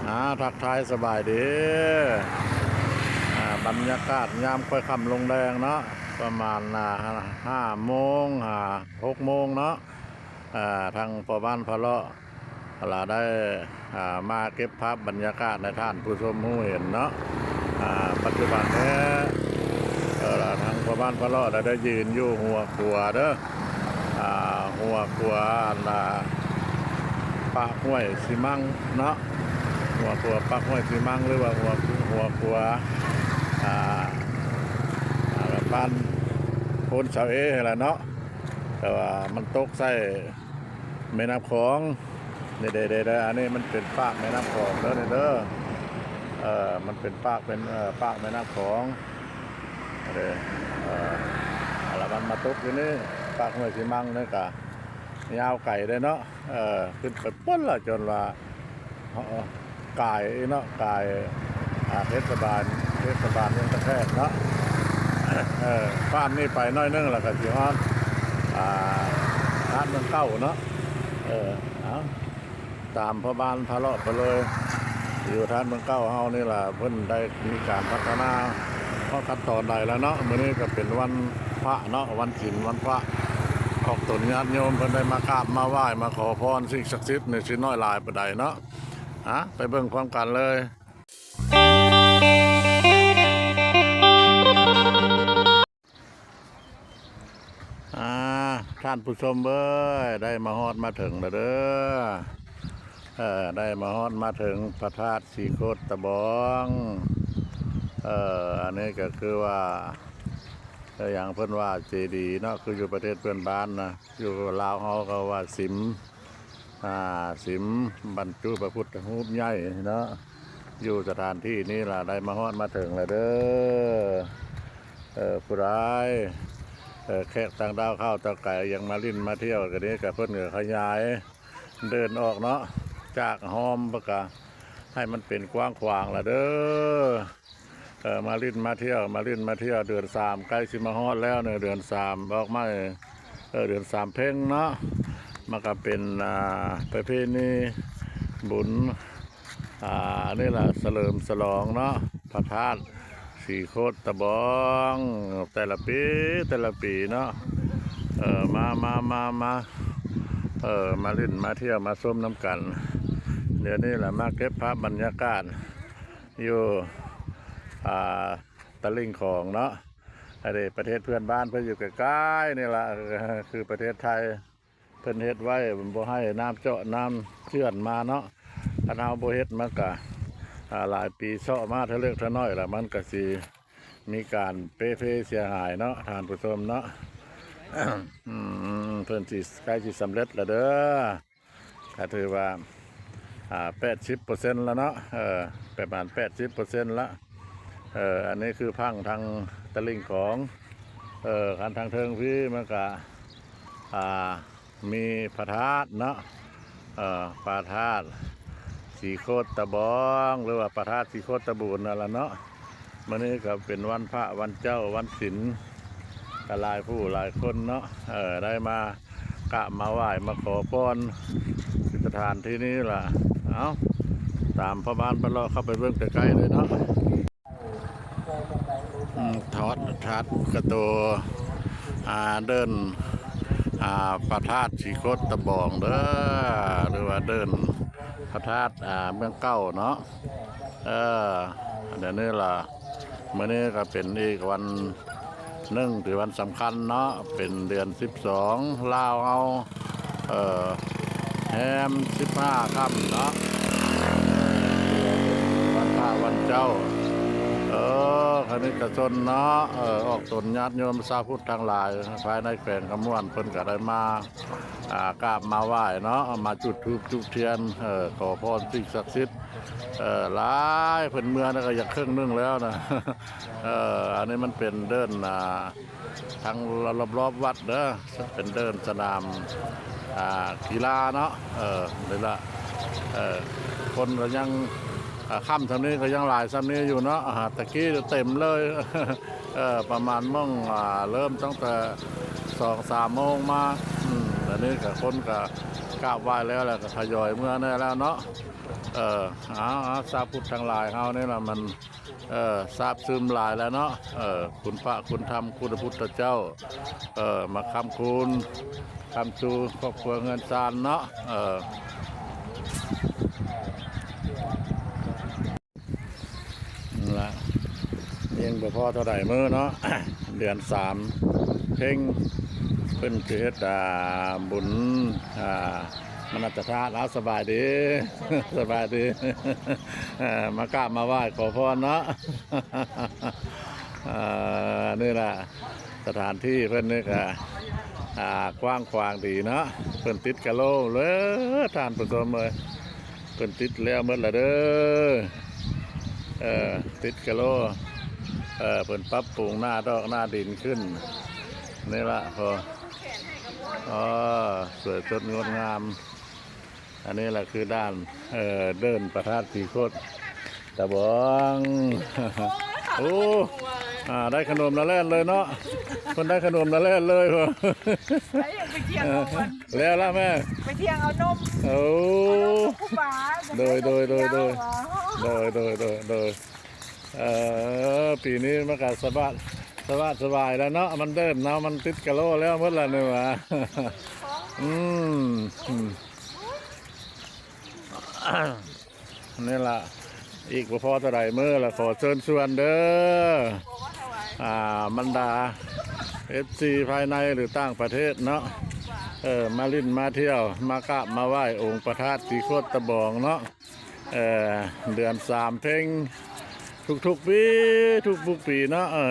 ອາ ທັກທາຍສະບາຍດີ. ອາ ບັນຍາກາດຍາມຄ່ອຍຄ່ຳລົງແລງເນາະ ປະມານ ອາ ຫ້າໂມງ ຫາ ຫົກໂມງເນາະ. ອາ ທາງພໍ່ບ້ານພະເລາະລະໄດ້ ອາ ມາເກັບພາບບັນຍາກາດໃຫ້ທ່ານຜູ້ຊົມຮູ້ເຫັນເນາະ. ອາ ປັດຈຸບັນນີ້ ເອີ ທາງພໍ່ບ້ານພະເລາະລະໄດ້ຢືນຢູ່ຫົວຂົວເດີ. ອາ ຫົວຂົວອັນ ອາ ປາກຫ້ວຍຊີມັງເນາະ, ຫົວຂົວປາກຫ້ວຍຊີມັງ ຫຼືວ່າຫົວ ຫົວຂົວ ອາ ອາ ບ້ານໂພນເສົາເອຫັ້ນລະເນາະ. ແຕ່ວ່າມັນຕົກໃສ່ແມ່ນ້ຳຂອງ ເດ້ໆໆ ອັນນີ້ມັນເປັນປາກແມ່ນ້ຳຂອງເດີ ນີ້ເດີ. ເອີ ມັນເປັນປາກ ເປັນ ເອີ ປາກແມ່ນ້ຳຂອງເດ້. ເອີ ລະມັນມາຕົກຢູ່ນີ້ ປາກຫ້ວຍຊີມັງນີ້ກະຍາວໄກເດ້ເນາະ. ເອີ ຂຶ້ນໄປພຸ້ນລະ ຈົນວ່າ ເອີ ກາຍເນາະ ກາຍ ອາ ເທດສະບານ ເທດສະບານເມືອງຕາແຂກເນາະ. ເອີ ຂ້າມນີ້ໄປໜ້ອຍໜຶ່ງລະກະຊິຮອດ ອາ ທາດເມືອງເກົ່າເນາະ. ເອີ ເອົາ ຕາມພໍ່ບ້ານພະເລາະໄປເລີຍ. ຢູ່ທາດເມືອງເກົ່າເຮົານີ້ລະ ເພິ່ນໄດ້ມີການພັດທະນາຮອດຂັ້ນຕອນໃດແລ້ວເນາະ. ມື້ນີ້ກະເປັນວັນພະເນາະ ວັນສິນ ວັນພະ ອອກຕົນຍາດໂຍມເພິ່ນໄດ້ມາກາບມາໄຫວ້ ມາຂໍພອນສິ່ງສັກສິດນີ້ ຊິໜ້ອຍຫຼາຍປານໃດເນາະ. ອາ ໄປເບິ່ງພ້ອມກັນເລີຍ. ອາ ທ່ານຜູ້ຊົມເອີຍ ໄດ້ມາຮອດມາເຖິງແລ້ວເດີ. ເອີ ໄດ້ມາຮອດມາເຖິງພະທາດສີໂຄດຕະບອງ. ເອີ ອັນນີ້ກະຄືວ່າ ເອີ ຫຍັງເພິ່ນວ່າເຈດີເນາະ ຄືຢູ່ປະເທດເພື່ອນບ້ານນະ ຢູ່ລາວເຮົາກະວ່າສິມ ອາ ສິມບັນຈຸພະພຸດທະຮູບໃຫຍ່ເນາະ. ຢູ່ສະຖານທີ່ນີ້ລະໄດ້ມາຮອດມາເຖິງແລ້ວເດີ. ເອີ ຜູ້ໃດ ເອີ ແຂກຕ່າງດ້າວເຂົ້າຕ່າງກາຍ ຢາກມາຫຼິ້ນມາທ່ຽວກະນີ້ກະ ເພິ່ນກະຂະຫຍາຍເດີ່ນອອກເນາະ ຈາກຮ່ອມເພິ່ນກະໃຫ້ມັນເປັນກວ້າງຂວາງລະເດີ. ເອີ ມາຫຼິ້ນມາທ່ຽວ ມາຫຼິ້ນມາທ່ຽວ ເດືອນສາມໃກ້ຊິມາຮອດແລ້ວເນາະ. ເດືອນສາມອອກໃໝ່ ເອີ ເດືອນສາມເພັງເນາະ. ມັນກະເປັນ ອາ ປະເພນີບຸນ ອາ ນີ້ລະສະເຫຼີມສະຫຼອງເນາະ ພະທາດສີໂຄດຕະບອງ ແຕ່ລະປີ ແຕ່ລະປີເນາະ. ເອີ ມາ ມາ ມາ ມາ ເອີ ມາຫຼິ້ນມາທ່ຽວມາຊົມນຳກັນ. ດຽວນີ້ລະມາເກັບພາບບັນຍາກາດ ຢູ່ ອາ ຕະລິ່ງຂອງເນາະ. ອັນນີ້ປະເທດເພື່ອນບ້ານເພິ່ນຢູ່ໃກ້ໆນີ້ລະ ຄືປະເທດໄທ ເພິ່ນເຮັດໄວ້ບໍ່ໃຫ້ນ້ຳເຈາະນ້ຳເຈື່ອນມາເນາະ. ຄັນເຮົາບໍ່ເຮັດມັນກະ ອາ ຫຼາຍປີເຊາະມາເທື່ອເລັກເທື່ອນ້ອຍລະ ມັນກະຊິມີການເປ່ເພເສຍຫາຍເນາະ ທ່ານຜູ້ຊົມເນາະ. ເພິ່ນຊິໃກ້ຊິສຳເລັດລະເດີ. ກະຖືວ່າ ອາ ແປດສິບເປີເຊັນລະເນາະ ເອີ ປະມານແປດສິບເປີເຊັນລະ. ເອີ ອັນນີ້ຄືພັງທາງຕະລິ່ງຂອງ ເອີ ຄັນທາງເທິງພີ້ມັນກະ ອາ ມີພະທາດເນາະ ເອີ ພະທາດສີໂຄດຕະບອງ ຫຼືວ່າພະທາດສີໂຄດຕະບູນນັ້ນລະເນາະ. ມື້ນີ້ກະເປັນວັນພະ ວັນເຈົ້າ ວັນສິນ ກະຫຼາຍຜູ້ຫຼາຍຄົນເນາະ ເອີ ໄດ້ມາກາບມາໄຫວ້ມາຂໍພອນ ສະຖານທີ່ນີ້ລະ. ເອົາ ຕາມພໍ່ບ້ານເພິ່ນເລາະເຂົ້າໄປເບິ່ງໃກ້ໆເລີຍເນາະ. ອືມ ທອດ ທາດກະໂຕ ອາ ເດີ່ນ ອາ ພະທາດສີໂຄດຕະບອງເດີ ຫຼືວ່າເດີ່ນພະທາດ ອາ ເມືອງເກົ່າເນາະ. ເອີ ດຽວນີ້ລະ ມື້ນີ້ກະເປັນອີກວັນໜຶ່ງທີ່ວັນສຳຄັນເນາະ ເປັນເດືອນສິບສອງ ລາວເຮົາ ເອີ ແຮມສິບຫ້າຄ່ຳເນາະ ວັນພະວັນເຈົ້າ ເອີ ຄະນິດກະຊົນເນາະ ເອີ ອອກຕົນຍາດໂຍມຊາວພຸດທັງຫຼາຍ ພາຍໃນແຂວງຄຳມ່ວນ ເພິ່ນກະໄດ້ມາ ອາ ກາບມາໄຫວ້ເນາະ ມາຈຸດທູບຈຸດທຽນ ເອີ ຂໍພອນສິ່ງສັກສິດ ເອີ ຫຼາຍ ເພິ່ນເມືອນະກະຢາກເຄິ່ງໜຶ່ງແລ້ວນະ. ເອີ ອັນນີ້ມັນເປັນເດີ່ນ ອາ ທາງລອບໆວັດເດີ ເປັນເດີ່ນສະໜາມ ອາ ກິລາເນາະ. ເອີ ນີ້ລະ ເອີ ຄົນກະຍັງ ອາ ຄ່ຳຊ່ຳນີ້ກະຍັງຫຼາຍຊ່ຳນີ້ຢູ່ເນາະ ອາ ຕະກີ້ເຕັມເລີຍ. ເອີ ປະມານໂມງ ອາ ເລີ່ມຕັ້ງແຕ່ສອງສາມໂມງມາ ອືມ ອັນນີ້ກະຄົນກະກາບໄຫວ້ແລ້ວ ແລ້ວກະທະຍອຍເມືອແນ່ແລ້ວເນາະ. ເ ເອີ ເອົາ ເອົາ ຊາວພຸດທັງຫຼາຍເຮົານີ້ລະ ມັນ ເອີ ຊາບຊຶມຫຼາຍແລ້ວເນາະ ເອີ ຄຸນພະຄຸນທຳ ຄຸນພະພຸດທະເຈົ້າ ເອີ ມາຄ້ຳຄູນ ຄ້ຳຊູຄອບຄົວເຮືອນຊານເນາະ ເອີ. ນັ້ນລະ ຍັງບໍ່ພໍເທົ່າໃດມື້ເນາະ ເດືອນສາມເພັງ ເພິ່ນຊິເຮັດ ອ່າ ບຸນ ອ່າ ມະນັດຕະທາດ. ເອົາ ສະບາຍດີ ສະບາຍດີ ເອີ ມາກາບມາໄຫວ້ຂໍພອນເນາະ ເອີ ນີ້ລະ ສະຖານທີ່ເພິ່ນນີ້ກະ ອ່າ ກວ້າງຂວາງດີເນາະ ເພິ່ນຕິດກະໂລເລີຍ ທ່ານຜູ້ຊົມເອີຍ. ເພິ່ນຕິດແລ້ວໝົດລະເດີ ເອີ ຕິດກະໂລ ເອີ ເພິ່ນປັບປຸງໜ້າດອກໜ້າດິນຂຶ້ນ ນີ້ລະ ໂອ້ ສວຍສົດງົດງາມ. ອັນນີ້ລະຄືດ້ານ ເອີ ເດີ່ນພະທາດສີໂຄດຕະບອງ. ໂອ້ ອ່າ ໄດ້ຂະໜົມລະແລ່ນເລີຍເນາະ ເພິ່ນໄດ້ຂະໜົມລະແລ່ນເລີຍ ໄປທຽງເອົາ ແລ້ວລະແມ່ ໄປທຽງເອົານົມ ໂອ້ ເອົານົມຄູບາ ໂດຍ ໂດຍ ໂດຍ ໂດຍ ເອີ ປີນີ້ມັນກະສະບາດ ສະບາດສະບາຍແລ້ວເນາະ ມັນເດີ່ນເນາະ ມັນຕິດກະໂລແລ້ວໝົດລະນີ້ຫວາ ອືມ ອືມ. ນີ້ລະ ອີກບໍ່ພໍເທົ່າໃດມື້ລະ ຂໍເຊີນຊວນເດີ ອ່າ ບັນດາເອັຟຊີພາຍໃນ ຫຼື ຕ່າງປະເທດເນາະ ເອີ ມາຫຼິ້ນມາທ່ຽວ ມາກາບມາໄຫວ້ອົງພະທາດສີໂຄດຕະບອງເນາະ ເອີ ເດືອນສາມເພັງ ທຸກໆປີ ທຸກໆປີເນາະ ເອີ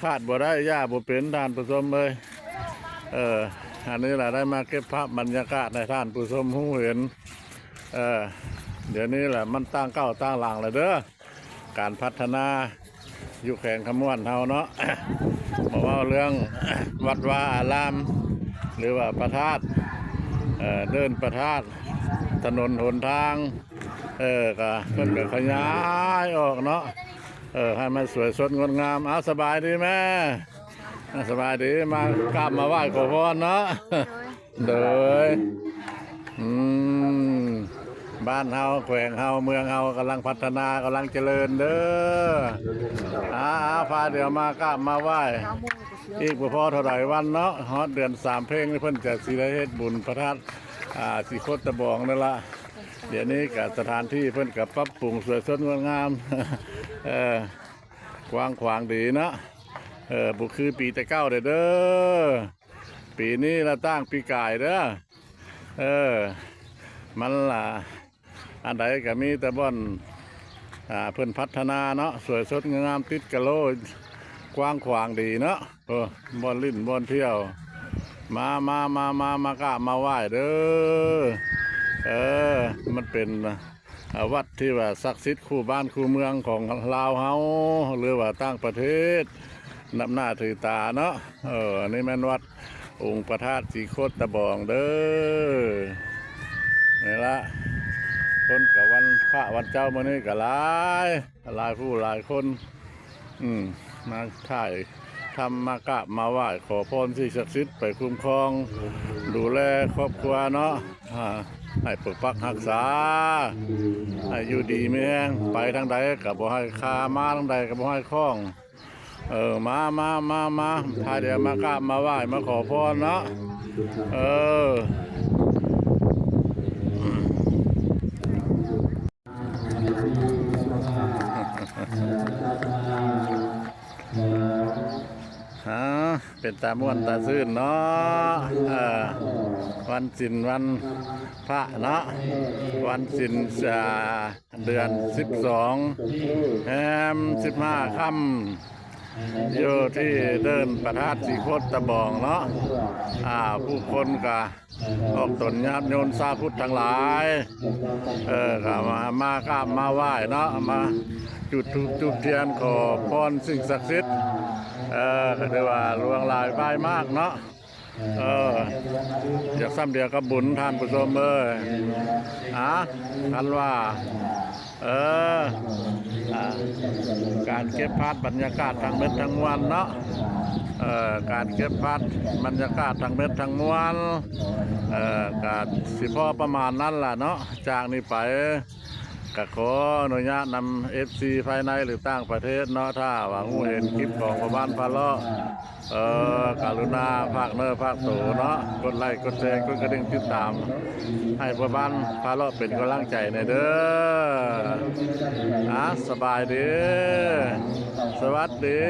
ຂາດບໍ່ໄດ້ ຢ່າບໍ່ເປັນ ທ່ານຜູ້ຊົມເອີຍ ເອີ ອັນນີ້ລະ ໄດ້ມາເກັບພາບບັນຍາກາດໃຫ້ທ່ານຜູ້ຊົມຮູ້ເຫັນ ເອີ ດຽວນີ້ລະ ມັນຕ່າງເກົ່າຕ່າງຫຼັງລະເດີ ການພັດທະນາຢູ່ແຂວງຄຳມ່ວນເຮົາເນາະ ບໍ່ເວົ້າເລື່ອງວັດວາອາລາມ ຫຼືວ່າພະທາດ ເດີ່ນພະທາດ ຖະໜົນຫົນທາງ ເອີ ກະເພິ່ນກະຂະຫຍາຍອອກເນາະ ເອີ ໃຫ້ມັນສວຍສົດງົດງາມ. ເອົາ ສະບາຍດີແມ່ ສະບາຍດີ ມາກາບມາໄຫວ້ຂໍພອນເນາະ ໂດຍ ອືມ ບ້ານເຮົາ ແຂວງເຮົາ ເມືອງເຮົາກຳລັງພັດທະນາ ກຳລັງຈະເລີນເດີ ອາ ພາດຽວມາກາບມາໄຫວ້ ອີກບໍ່ພໍເທົ່າໃດວັນເນາະ ຮອດເດືອນສາມເພັງ ເພິ່ນຈະຊິໄດ້ເຮັດບຸນພະທາດ ອ່າ ສີໂຄດຕະບອງນັ້ນລະ. ດຽວນີ້ກະສະຖານທີ່ເພິ່ນກະປັບປຸງສວຍສົດງົດງາມ ເອີ ກວ້າງຂວາງດີເນາະ ເອີ ບໍ່ຄືປີແຕ່ເກົ່າເດີ ເດີ ປີນີ້ລະຕ່າງປີກາຍເດີ ເອີ ມັນລະ ອັນໃດກະມີແຕ່ບ່ອນ ອ່າ ເພິ່ນພັດທະນາເນາະ ສວຍສົດງາມ ຕິດກະໂລ ກວ້າງຂວາງດີເນາະ ໂອ້ ບ່ອນຫຼິ້ນບ່ອນທ່ຽວ ມາ ມາ ມາ ມາ ມາກາບມາໄຫວ້ເດີ ເອີ ມັນເປັນ ອ່າ ວັດທີ່ວ່າສັກສິດຄູ່ບ້ານຄູ່ເມືອງຂອງລາວເຮົາ ຫຼືວ່າຕ່າງປະເທດ ນັບໜ້າຖືຕາເນາະ ເອີ ອັນນີ້ແມ່ນວັດອົງພະທາດສີໂຄດຕະບອງເດີ ນີ້ລະ ຄົນກະວັນພະວັນເຈົ້າມື້ນີ້ກະຫຼາຍ ຫຼາຍຜູ້ຫຼາຍຄົນ ອືມ ມາຖ່າຍທຳ ມາກາບມາໄຫວ້ຂໍພອນສິ່ງສັກສິດ ໄປຄຸ້ມຄອງດູແລຄອບຄົວເນາະ ອ່າ ໃຫ້ປົກປັກຮັກສາ ໃຫ້ຢູ່ດີມີແຮງ ໄປທາງໃດກະບໍ່ໃຫ້ຄາ ມາທາງໃດກະບໍ່ໃຫ້ຂ້ອງ ເອີ ມາ ມາ ມາ ມາ ພາດຽວມາກາບມາໄຫວ້ມາຂໍພອນເນາະ ເອີ. ເປັນຕາມ່ວນຕາຊື່ນເນາະ ເອີ ວັນສິນວັນພະເນາະ ວັນສິນ ເດືອນສິບສອງ ແຮມສິບຫ້າຄ່ຳ ຢູ່ທີ່ເດີ່ນພະທາດສີໂຄດຕະບອງເນາະ ອ່າ ຜູ້ຄົນກະອອກຕົນຍາດໂຍມຊາວພຸດທັງຫຼາຍ ເອີ ກະມາ ມາກາບມາໄຫວ້ເນາະ ມາຈຸດທູບຈູບທຽນຂໍພອນສິ່ງສັກສິດ ເອີ ກະຖືວ່າຫຼວງຫຼາຍບາຍມາກເນາະ. ເອີ ຢາກສ່ຳດຽວກັບບຸນທ່ານຜູ້ຊົມເອີຍ ອາ ຄັນວ່າ ເອີ ອາ ການເກັບພາບບັນຍາກາດທັງເໝິດທັງມວນເນາະ ເອີ ການເກັບພາບບັນຍາກາດທັງເໝິດທັງມວນ ເອີ ກະຊິພໍປະມານນັ້ນລະເນາະ ຈາກນີ້ໄປ ກະຂໍອະນຸຍາດນຳເອັຟຊີພາຍໃນ ຫຼື ຕ່າງປະເທດເນາະ, ຖ້າວ່າຮູ້ເຫັນຄລິບຂອງພໍ່ບ້ານພາເລາະ ເອີ ກະລຸນາຝາກເນື້ອຝາກໂຕເນາະ, ກົດໄລກົດແຊ ກົດກະດິ່ງຕິດຕາມ ໃຫ້ພໍ່ບ້ານພາເລາະເປັນກຳລັງໃຈແດ່ເດີ. ອາ ສະບາຍດີ ສະຫວັດດີ.